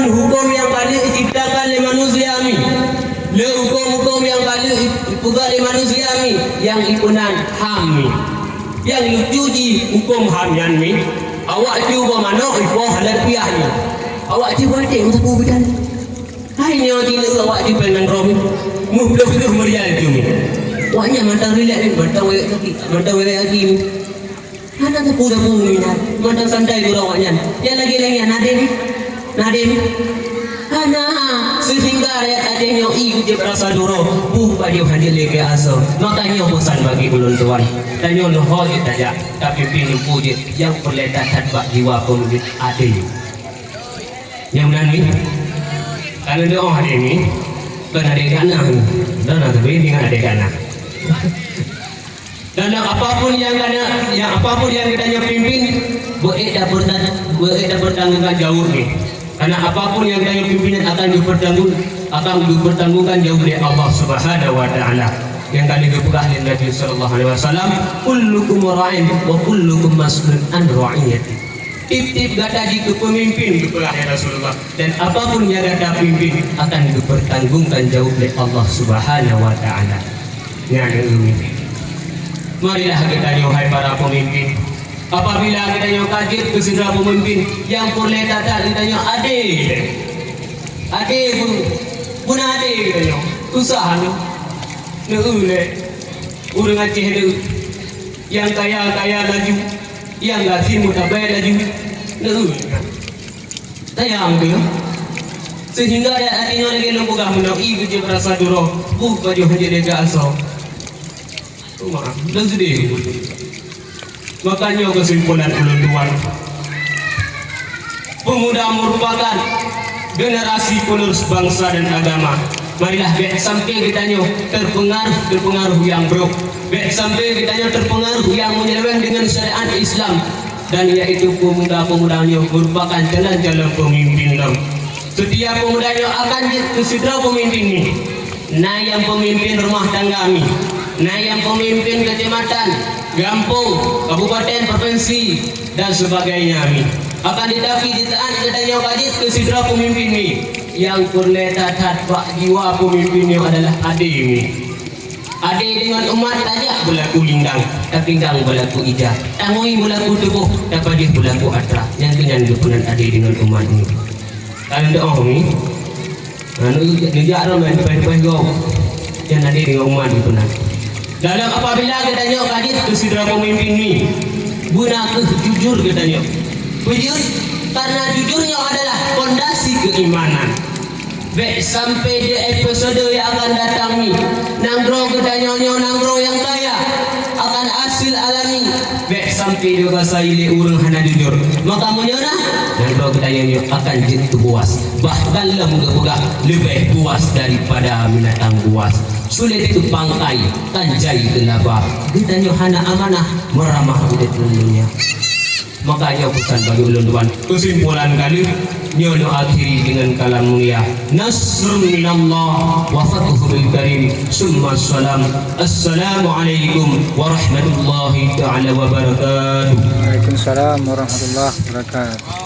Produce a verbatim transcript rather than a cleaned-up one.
Huköm nyang ka lheueh jiciptakan lé manusia mi. Le huköm-huköm nyang ka lheueh jipeugah lé manusia mi, nyang jipeunan HAM mi. Nyang lucu jih huköm HAM nyan mi, awak cuba manok ipoh halal piah nyan. Awak cuba dek meusapeue bidan. Hai nyoe jineuk awak cuba ngon rom. Muplôh-plôh meurial tu mi. Awak nyan mantong rilek ni, mantong wék kaki, mantong wék kaki ni. Hana teupeu-teupeu nyan, mantong santai gurông awak nyan. Nyang lagèe-lagèe nyan, Nadim. Nadim. Hana, seuhingga rakyat Aceh nyoe i jeuet rasa duroe, buet bak jih hana lé keu asoe. Maka nyoe peusan bagi ulôn tuan. Tanyoe neuho jeuet tajak, tapimpin neupeu jeuet nyang peureulèe that-that bak jiwa peumimpin adé. Nyang meunan ni, ka neudoa adé ni, kon adé gana ni. Dan ada beda dengan adé gana. Dan apapun yang gana, yang apapun yang geutanyoe pimpin, beuék tapeurtan-, beuék tapeurtanggongkan jaweueb nyoe. Karena apapun yang geutanyoe pimpin akan dipertanggung, akan dipertanggungkan jaweueb lé Allah Subhanahu wa Taala. Nyang ka lheueh geupeugah lé Nabi sallallahu alaihi wasallam, "Kullukum ra'in wa kullukum mas'ulun an ra'iyati." Tiep-tiep gata jih keu peumimpin, geupeugah lé Rasulullah, dan apapun nyang gata pimpin akan geupeurtanggongkan jaweueb lé Allah Subhanahu wa Taala. Nyan, marilah geutanyoe, hai para peumimpin, apabila geutanyoe ka jeuet keu sidroe peumimpin nyang peureulèe that-that geutanyoe adé, adé bu-, beuna adé geutanyoe, susah nyoe. Neu lé ureueng Aceh neu, nyang kaya-kaya laju, nyang gasien meutabée laju. Neu. Sayang tu. Sehingga ayat hati nyoe lagèe lôn peugah meunoe, i beujeuet rasa duroe, buet bak jih hana lé keu asoe. Cuma, dan sedih. Maka nyoe keusimpulan ulôn tuan. Pemuda merupakan generasi penerus bangsa dan agama. Marilah bèk sampai geutanyoe terpengaruh, terpengaruh nyang brôk. Bèk sampai geutanyoe terpengaruh nyang menyeleweng dengan syariat Islam. Dan yaitu pemuda-pemuda nyoe merupakan calon-calon pemimpin lom. Setiap pemuda nyoe akan jeuet keu sidroe pemimpin nyoe. Na nyang pemimpin rumah tangga mi, na nyang pemimpin kecamatan, gampông, kabupaten, provinsi, dan sebagainya mi. Akan tetapi, di saat geutanyoe ka jeuet keu sidroe pemimpin mi, nyang peureulèe that-that bak jiwa pemimpin nyoe adalah adé mi. Adé deungon umat tajak beulaku lindang, tapindang beulaku ija, tangui beulaku tuboh, tapajoh beulaku atra. Nyan keuh nyan geupeunan adé deungon umat mi. Ka lheueh doh mi. Anu, neujak lam main peh-peh gob. Nyan adé deungon umat geupeuna. Dalam apabila geutanyoe ka jeuet keu sidroe peumimpin mi, beuna kheueh jujur geutanyoe. Peue jeuet? Karena jujur nyoe adalah pondasi keimanan. Bèk sampai di episode yang akan datang ni, nanggroe geutanyoe nyoe nanggroe nyang kaya akan hasil alami. Bèk sampai dibasahi lé ureueng hana jujur. Maka meunyoe na, nanggroe geutanyoe nyoe akan jeuet keu buas. Bahkan lom geupeugah leubeh buas daripada binatang buas. Sulet keu pangkai, kan jai keu laba. Geutanyoe hana amanah meuramah udép lam donya. Maka nyoe peusan bagi ulôn tuan. Keusimpulan ka lheueh, nyoe lôn akhiri deungon kalam mulia. Nasrun minallah wa fathun karim. Summa salam. Assalamualaikum warahmatullahi taala wabarakatuh. Waalaikumsalam warahmatullahi wabarakatuh.